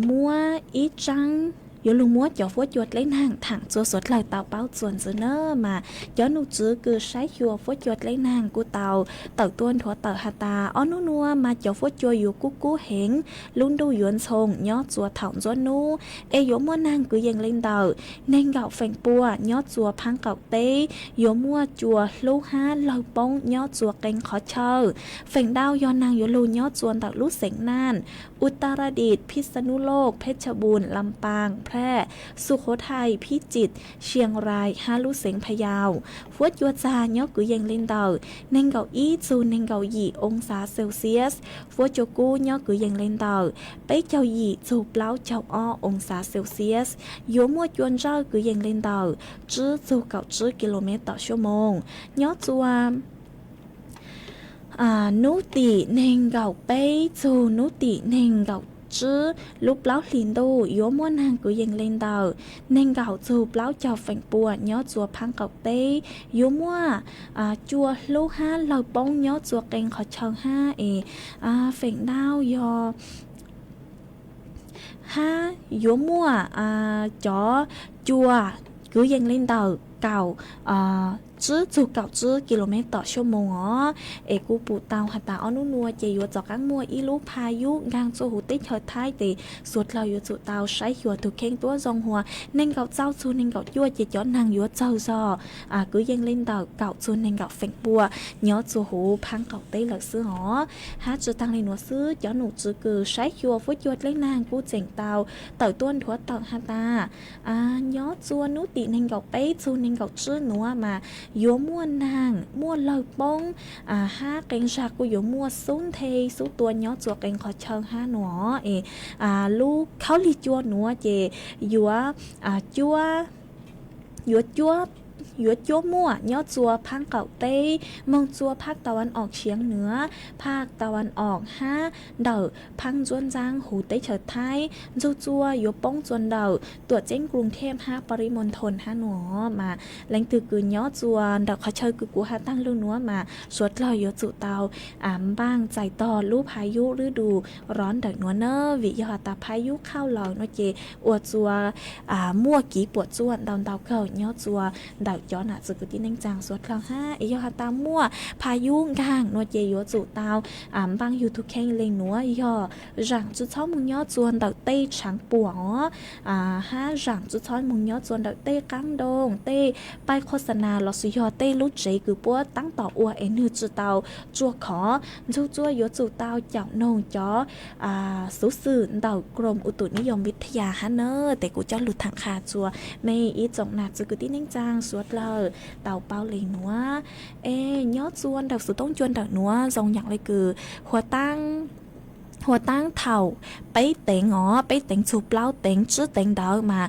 muab ib tsaab, yuav lug muab cov fuab cua dleb naag thaam rua suav dlawg tau paub txuas ntxiv na. Mas cov nom tswv kws saib xyuas fuab cua dleb naag kuj tau tawm tuaj nthuav tawm has tas ob nub nuav mas cov fuab cua yuav kub kub heev, lub ntuj yuav ntxhoo nyob rua thaum ntxuav nub, es yuav muaj naag kwv yees le ntawm neeg nkaum feem pua nyob rua phaab qaum teb, yuav muaj cua hlub hab lawg poob nyob rua qee qhov chaw. Feem ntau yog naag yuav lug nyob rua ntawm lub xeev Naj, อุตรดิตถ์ พิษณุโลก เพชรบูรณ์ ลำปาง แพร่ สุโขทัย พิจิตร เชียงราย hab lub xeev พะเยา. Fuab cua txag nyob kwv yees le ntawm neeg nkaum ib txug neeg nkaum yim องศาเซลเซียส. Fuab cua kub nyob kwv yees le ntawm peb caug yim txug plaub caug ob องศาเซลเซียส. Yuav muaj cua ntsawj kwv yees le ntawm tsib txug kaum tsib ki lo mev tawm suab moos. Nyob rua nub tim neeg nkaum peb txug nub tim neeg nkaum tsib lub plaub hlis ntuj yuav muaj neeg kwv yees li ntawm nees nkaum txug plaub caug feem pua nyob txua phab qaum teb. Yuav muaj cua hlub hab lawg poob nyob txua qee qhov chaw hab es feem ntau yog hab yuav muaj cov cua kwv yees li ntawm kaum tsib txug kaum tsib kilomev tom xyoo moos os. Es kuv pum tau has tas ob nub nua ces yuav txaus qaab muaj ib lub pha yub nkaag txua huv teb chaws Thaib tes suav dlawg yuav tsum tau saib xyuas tug kheej tuab zoo hua neeg nkaum txauj txug neeg nkaum cuaj ces cov neeg yuav txawg zog kwv yees li ntawm kaum txug neeg nkaum feem pua nyob txua huv phaab qaum teb lawm xwb os. Hab tsi taag le nuav xwb, cov nom tswv kws saib xyuas fuab cua dleb naag kuj tseem tau tawm tuaj nthuav tawm has tas nyob txua nub tim neeg nkaum peb txug neeg nkaum tsib nuav mas yuav muaj naag muaj lawg poob hab qee zag kuj yuav muaj xub nthe xub tua nyob txua qee qhov chaw hab nuav es lub khaub lig cua nuav ces yuav yuav cuab muaj nyob txua phaab qaum teb moog txua phaab tau as om tshiav nuav, phaab tau as om hab ntawm phaab ntsuab ntxaab huv teb chaws Thaib. Ntsug txua yuav poob txua ntawm tuam ceeb Kruv Theb hab Pha Ri Moos Thoos hab nuav mas leej twg kws nyob txua ntawm qhov chaw kws kuv has taag lug nuav mas suav dlawg yuav tsum tau npaaj txais tog lub pha yub lwb du rov ntawm nuav na, vim yog has tas pha yub qhauj lawm nuav ces ua txua muaj kiv puam txuaj ntau ntau kawg nyob txua ntawm cov nam txwv kwv tij neej tsaa suav dlawg hab. Es yog has tas muaj pha yub nkaag nuav ces yuav tsum tau npaaj yug tug kheej le nuav yog zaam tsi txhob moog nyob txua ntawm tej tshaav puam os, hab zaam tsi txhob moog nyob txua ntawm tej qaab ntoo, tej paij qhua xa nas lossis yog tej lub tsev kws puab taab tom ua es nwg tsi tau tsuag khov. Ntsug txua yuav tsum tau caum noog cov xuv xwm ntawm Krom U Tus Nib Yoos Vij Thas Yas hab na. Tes kuv coj lug thaam qha txua mej ib tsoom nam txwv kwv tij neej tsaa suav dlawg tau paub le nuav. Es nyob txua ntawm xuv toob cua ntawm nuav zoo yaam le kws hua taab thaum peb teev os, peb teev txug plaub teev tsib teev ntawd mas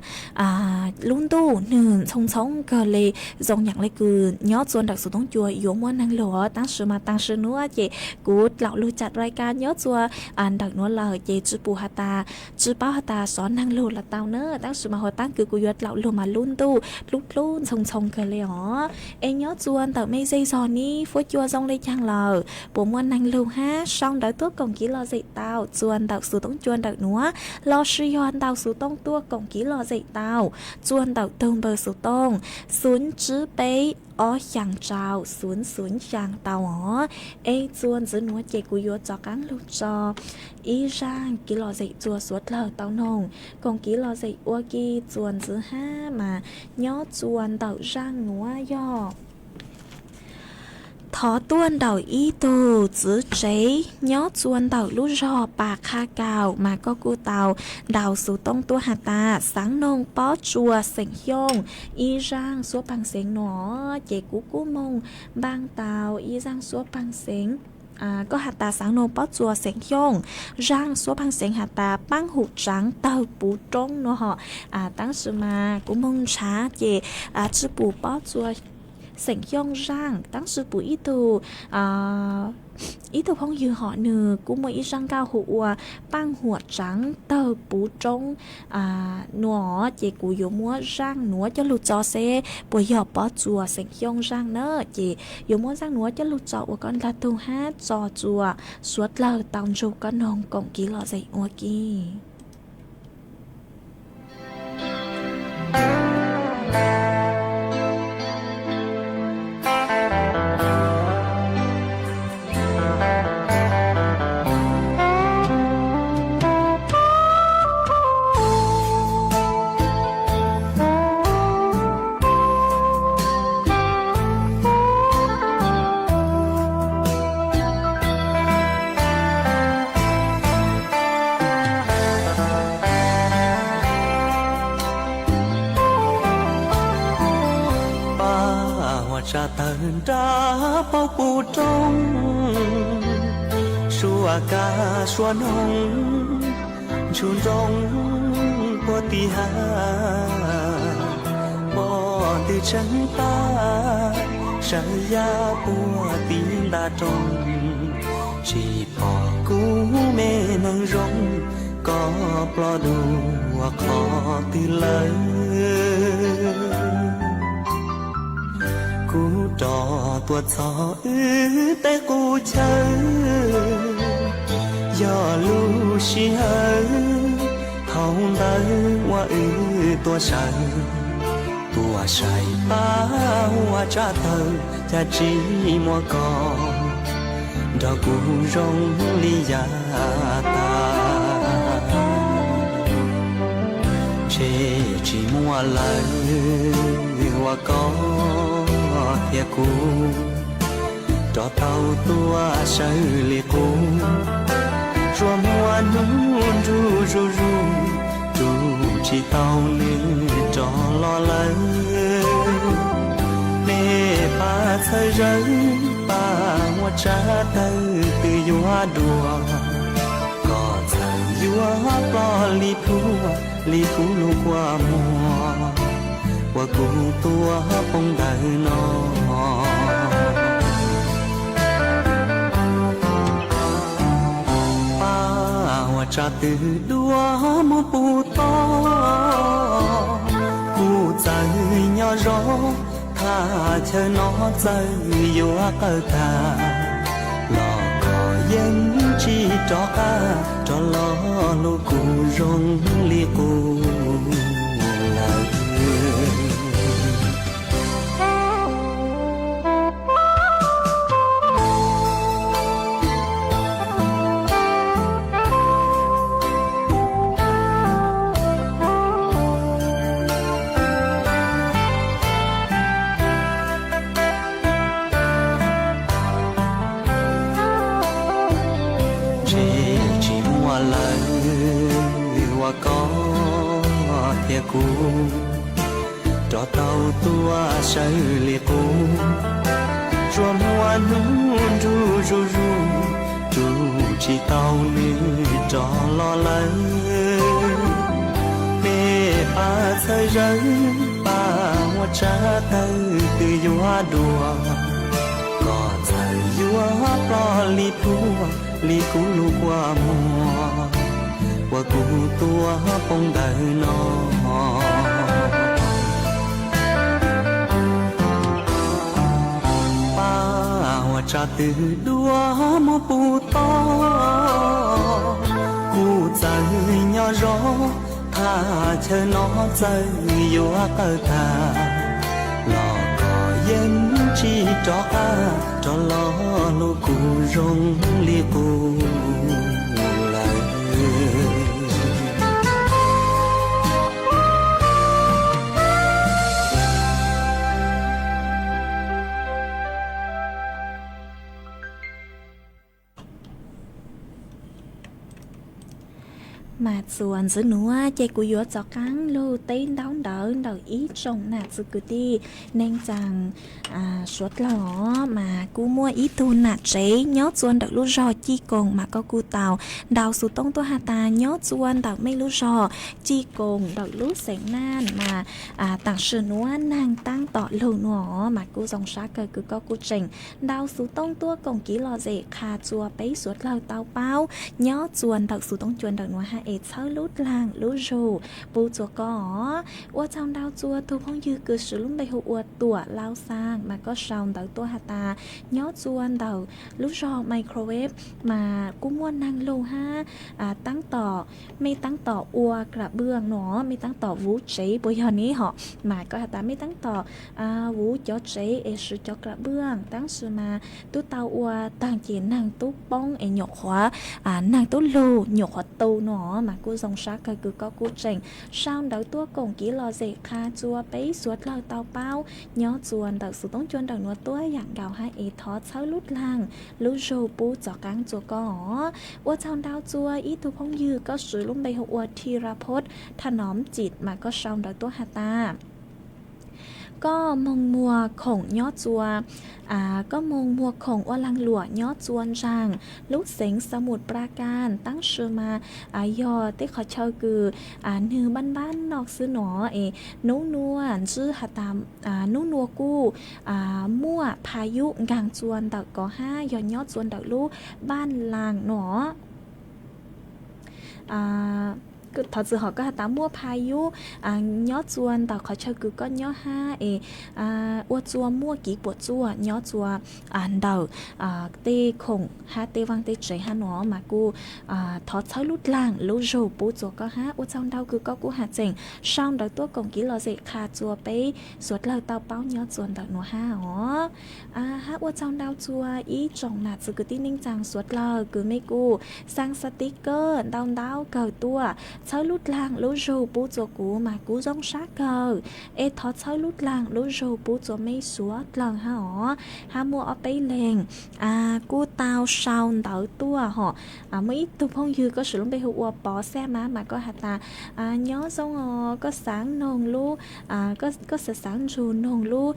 lub ntuj nwg ntxhoo ntxhoo kawg le. Zoo yaam le kws nyob txua ntawm xuv toob cua yuav muaj neeg lug os, tab sis mas taag sim nuav ces kuv dlaum lug tsam rai ka nyob txua ntawm nuav lawm ces tsi pum has tas, tsi paub has tas xyov neeg lug los tau na, tab sis mas hua taab kws kuv yuav dlaum lug mas lub ntuj dlub dlub ntxhoo ntxhoo kawg le os. Es nyob txua ntawm mej zej zog nib fuab cua zoo le caag lawm, puas muaj neeg lug hab sau ntawv tuaj koom kiv lom zem tau txua ntawm xuv toob cua ntawm nuav, lossis yog ntau xuv toob tuaj koom kiv lom zem tau txua ntawm tug npawb xuv toob xwb tsib peb ob xyaa rau xwb xwb xyaa tau os. Es txua ntxiv nuav ces kuv yuav rov qaab lug tso ib zaaj kiv lom zem txua suav dlawg tau noog koom kiv lom zem ua ke txua ntxiv hab mas nyob txua ntawm zaaj nuav yog thov tuaj nraum ib tug txiv tsev nyob txua ntawm lub zog Pas Qha Kaum mas koj kuj tau ntaus xuv toob tuaj has tas xaav noog pob tsuas xeem Xyooj ib zaaj suab paag xeev no. Ces kuv kuj moog npaaj tau ib zaaj suab paag xeev. Koj has tas xaav noog pob tsuas xeem Xyooj zaaj suab paag xeev has tas paab hum tsaav tawg puv roob no hom. Tab sis mas kuv moog ntshav ces tsi pum pob tsuas xeem Xyooj zaaj, tab sis pum ib tug ib tug phooj ywg hom nwg kuj muaj ib zaaj nkauj hu ua paaj huam tsaav tawg puv roob nuav, ces kuv yuav muab zaaj nuav coj lug tso seb puas yog pob tsuas xeem Xyooj zaaj na. Ces yuav muab zaaj nuav coj lug tso ua koj ntaag tug hab tso txua suav dlawg tau ntsug koj noog koom kiv lom zem ua ke. Pab huam tsaav tawg nrab paub puv roob, suav kab suav noog ntsug nroo puag tim hab, pom ntws tsheej tag sawv yaj puag tim nta roob, tsis pom kuv me neeg zoo Koj ploj dua qhov twg lawm? Kuv rov tuaj txog wb tej qub chaw, yog lub sij hawm thaum ntawd uas wb tuaj sawv, tuaj saib pab ua tsav taws, cas tsis muaj koj nrog kuv zoo li yav tas. Ntshe tsis muaj lawm uas koj thiab kuv rov tau tuaj sawv li qub. Tsuas muaj hnub nruj zuj zus, tus tsis tau nws rov los lawm. Peb pab txhawb zawv, pab ua tsav taws twb yuav dua, koj txawm yuav ploj li phua, li kuv lub kua muag uas kuv tuaj poob ntawm no. Pab ua tsav twg dua muab puv to, kuv txawm nyob zoo, thaj chaw no txawm yuav qawj tag, los koj yeej tsis rov qab rov los hlub kuv zoo li qub lawm. Ntshe tsis muaj lawm uas koj thiab kuv rov tau tuaj sawv li qub. Tsuas muaj hnub nruj zuj zus, tus tsis tau nws rov los lawm. Peb pab txhawb zawv, pab ua tsav taws twb yuav dua, koj txawm yuav ploj li phua, li kuv lub kua muag uas kuv tuaj poob ntawm no. Pab ua tsav twg dua muab puv to, kuv txawm nyob zoo, thaj chaw no txawm yuav qawj tag, los koj yeej tsis rov qab rov los hlub kuv zoo li qub lawm. Mas txuas ntxiv nuav ces kuv yuav rov qaab lug teb ntaub ntawv ntawm ib tsoom nam txiv kwv tij neej tsaa suav dlawg os. Mas kuj muaj ib tug nam tsev nyob txua ntawm lub zog Ci Koom mas koj kuj tau ntaus xuv toob tuaj has tas nyob txua ntawm mej lub zog Ci Koom ntawm lub xeev Naj mas taam sim nuav naag taab tom lug nuav os, mas kuj zoo sab kawg kws koj kuj tseem ntaus xuv toob tuaj koom kiv lom zem qha txua peb suav dlawg tau paub nyob txua ntawm xuv toob cua ntawm nuav hab es txhawb lub dlaag lub zug pub txua koj os. Ua tsaug ntau txua tug phooj ywg kws swv lub npe hu ua Tuam Lauj Xaam mas koj sau ntawv tuaj has tas nyob txua ntawm lub zog Microwave mas kuj muaj naag lug hab taab tom, mej taab tom ua kra bwaj nuav, mej taab tom vuv tsev puas yog ne hom, mas koj has tas mej taab tom vuv cov tsev es swv cov kra bwaj, taab sis mas tub tau ua taag ces naag tub poob es nyuam qhuav, naag tub lug nyuam qhuav tu nuav, mas kuj zoo sab kawg kws koj kuj tseem sau ntawv tuaj koom kiv lom zem qha txua peb suav dlawg tau paub nyob txua ntawm xuv toob cua ntawm nuav tuab yaam nkaus hab es thov txhawb lub dlaag lub zug pub txov qaab txua koj os. Ua tsaug ntau txua ib tug phooj ywg koj swv lub npe hu ua Thiraphob Thanomcim mas koj sau ntawv tuaj has tas koj moog muag khoom nyob txua, koj moog muag khoom ua laag luam nyob txua ntsaag lub xeev Xamuj Plakaj, taab sis mas yog tej qhov chaw kws nwg npaab npaab noj xwb nuav es nub nuav ntsib has tas nub nuav kuj muaj pha yub nkaag txua ntawm kov hab yog nyob txua ntawm lub Npaaj Laag nuav. Thov txwm hom koj has tas muaj pha yub nyob txua ntawm qhov chaw kws koj nyob hab es ua txua muaj kev puam tsuaj nyob txua ntawm tej khoom hab tej vaaj tej tsev hab no mas kuj thov txhawb lub dlaag lub zug pub txua koj hab. Ua tsaug ntau kws koj kuj has tseem sau ntawv tuaj koom kev lom zem qha txua peb suav dlawg tau paub nyob txua ntawm nuav hab os. Hab ua tsaug ntau txua ib tsoom nam txiv kwv tij neej tsaa suav dlawg kws mej kuj xaa xaa tib kawj ntau ntau kawg tuaj txhawb lub dlaag lub zug pub txua kuv mas kuv zoo sab kawg. Es thov txhawb lub dlaag lub zug pub txua mej suav dlawg hab os. Hab muaj ob peb leeg kuj tau sau ntawv tuaj hom. Muaj ib tug phooj ywg koj swm lub npe hu ua Pov Xaj Mab mas koj has tas nyob zoo os, koj xaav noog lub, koj xaav xaav nrug noog lub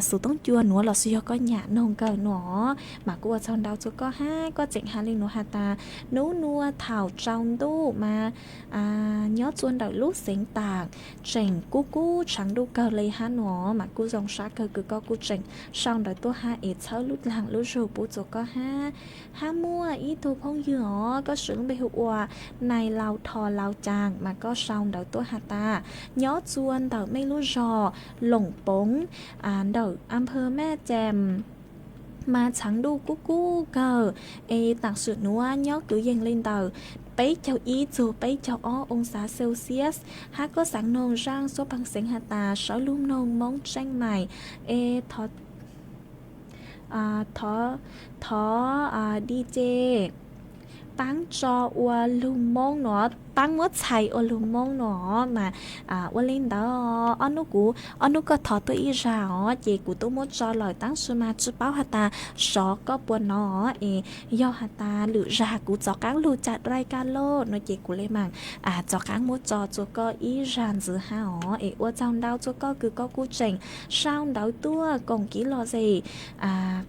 xuv toob cua nuav lossis yog koj nyam noog kawg nuav mas kuj ua tsaug ntau txua koj hab. Koj tseem has le nuav has tas nub nua thaum tsaus ntuj mas nyob txua ntawm lub xeev Taam tseem kub kub tshaav ntuj kawg le hab nuav mas kuj zoo sab kawg kws koj kuj tseem sau ntawv tuaj hab es txhawb lub dlaag lub zug pub txua koj hab. Hab muaj ib tug phooj ywg os koj swm lub npe hu ua Nais Laus Thos Laus Caas mas koj sau ntawv tuaj has tas nyob txua ntawm mej lub zog Loos Poov ntawm Amphaw Maj Cam mas tshaav ntuj kub kub kawg es taam sim nuav nyob kwv yees le ntawm peb caug ib txug peb caug ob oo xav Celsius. Hab koj xaav noog zaaj suab pheej xeev has tas sawv lug noog Moob Tseej Maim es thov, thov DJ paab tso ua lug Moob nuav, paab muab txhais ua lug Moob nuav mas ua le ntawd. Ob nub kuv, ob nub koj thov tuaj ib zag os ces kuv tub muab tso lawm tab sis mas tsi paub has tas sov koj puas nov es yog has tas lwm zag kuv rov qaab lug cam dai kaj loj no ces kuv le maam rov qaab muab tso txua koj ib zag ntxiv hab os. Es ua tsaug ntau txua koj kws koj kuj tseem sau ntawv tuaj koom kev lom zem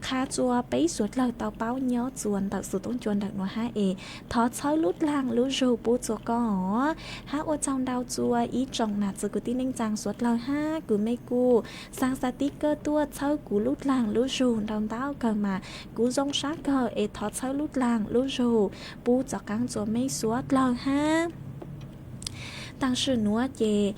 qha txua peb suav dlawg tau paub nyob txua ntawm xuv toob cua ntawm nuav hab es thov txhawb lub dlaag lub zug pub txua koj os. Hab ua tsaug ntau txua ib tsoom nam txiv kwv tij neej tsaa suav dlawg hab kws mej kuj xaa xaa tib kawj tuaj txhawb kuv lub dlaag lub zug ntau ntau kawg mas kuv zoo sab kawg es thov txhawb lub dlaag lub zug pub rov qaab txua mej suav dlawg hab. Taam sim nuav ces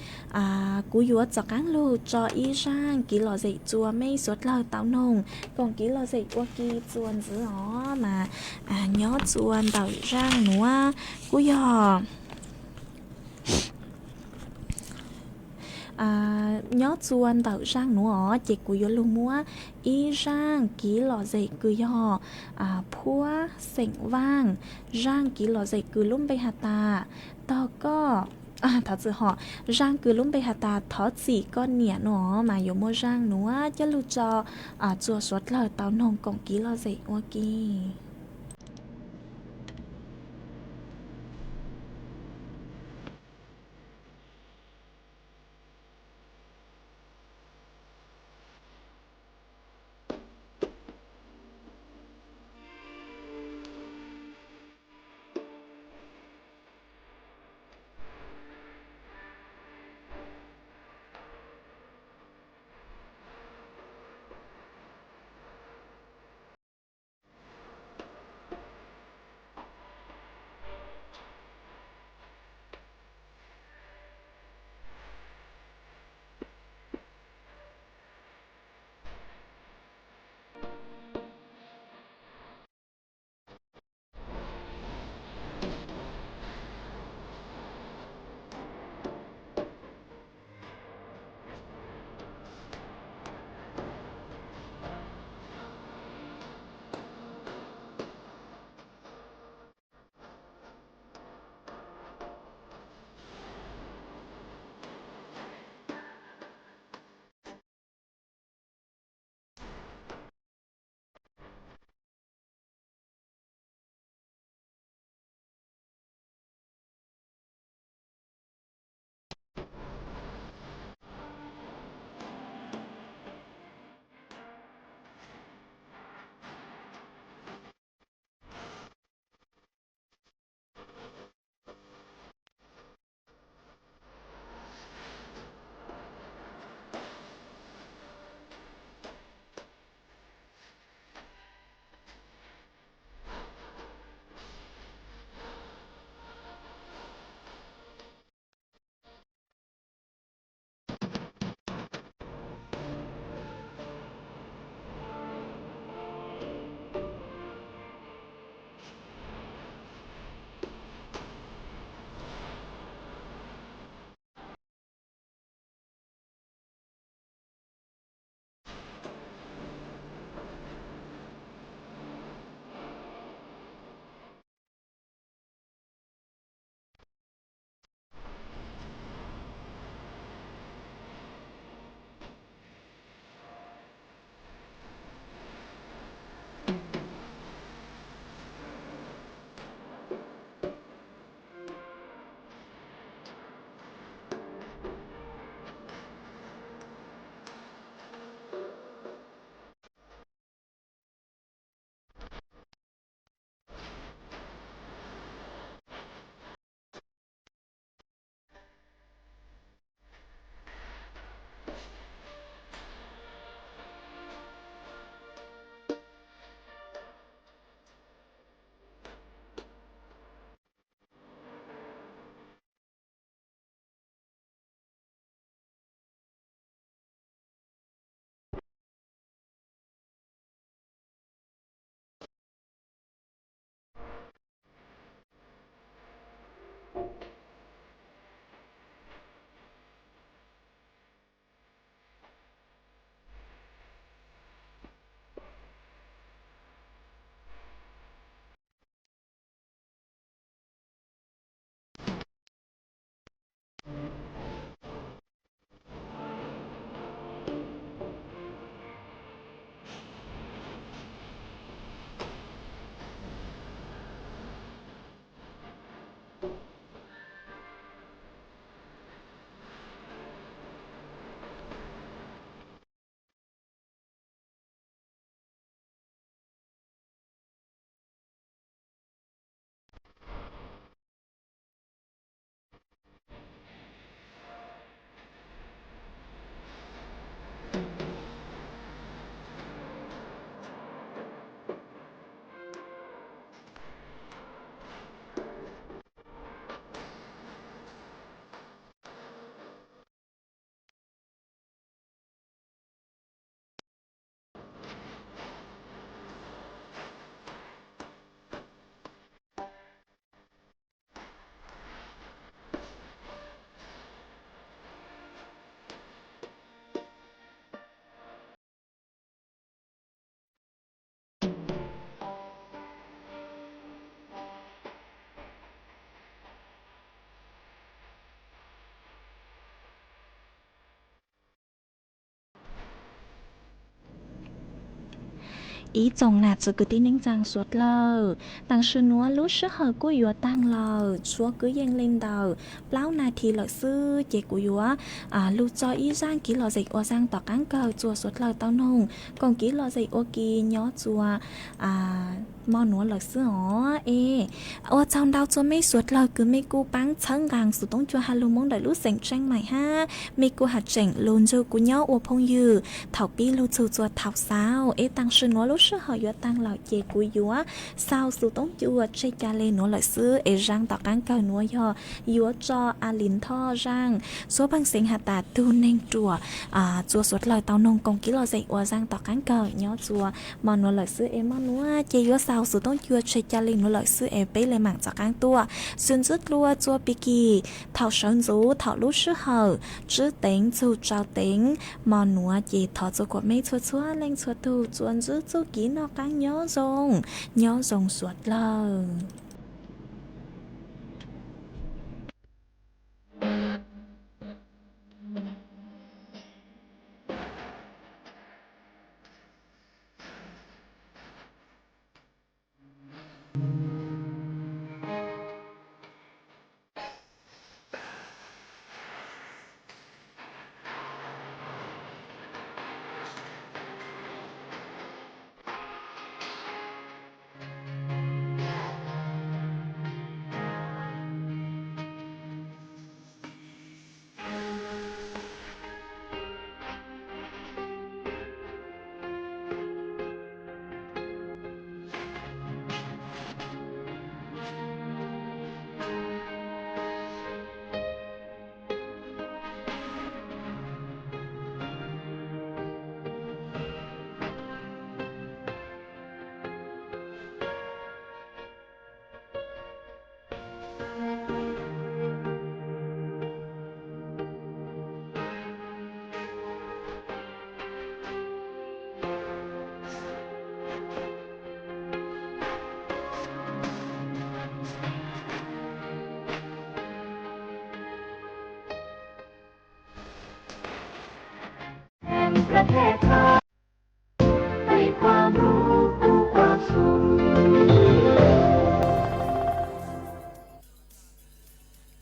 kuv yuav rov qaab lug tso ib zaaj kev lom zem txua mej suav dlawg tau noog koom kev lom zem ua ke txua ntxiv os mas nyob txua ntawm zaaj nuav kuj yog nyob txua ntawm zaaj nuav os ces kuv yuav lug muab ib zaaj kev lom zem kws yog Phuab Xeem Vaaj, zaaj kev lom zem kws lub npe has tas tog koj, thov txwm hom, zaaj kws lub npe has tas thov txim koj niam nuav mas yuav muaj zaaj nuav coj lug tso txua suav dlawg tau noog koom kev lom zem ua ke. Ib tsoom nam txiv kwv tij neej tsaa suav dlawg, taam sim nuav lub sij hawm kuj yuav taag lawm, tshuav kwv yees le ntawm plaub nas this lawm xwb ces kuv yuav lug tso ib zaaj kev lom zem ua zaaj tom qaab kawg txuas suav dlawg tau noog koom kev lom zem ua ke nyob txuas mo nuav lawm xwb os. Es ua tsaug ntau txuas mej suav dlawg kws mej kuj paab txhawb nqaa xuv toob cua has lug Moob ntawm lub xeem Tseej Maim hab mej kuj has tseem lug nrug kuv nyob ua phooj ywg thaum pib lug txug txuas thaum xaus. Es taam sim nuav lub sij hawm yuav taag lawm ces kuv yuav xaus xuv toob cua tseg ca le nuav lawm xwb. Es zaaj tom qaab kawg nuav yog yuav tso a lis nthoj zaaj xuab peej xeev has tas tug neeg ruam txuas suav dlawg tau noog koom kev lom zem ua zaaj tom qaab kawg nyob txuas mo nuav lawm xwb. Es mo nuav ces yuav xaus xuv toob cua tseg ca le nuav lawm xwb es peb le maam rov qaab tuaj sib ntsib dlua txuas pig kig thaum sawv ntxuv thaum lub sij hawm tsib teev txug rau teev. Mo nuav ces thov txuas kuas mej txhua txhua leej txhua tug txuas ntsib txuj kev noj qaab nyob zoo, nyob zoo suav dlawg.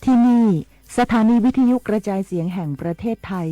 ที่นี่ สถานีวิทยุกระจายเสียงแห่งประเทศไทย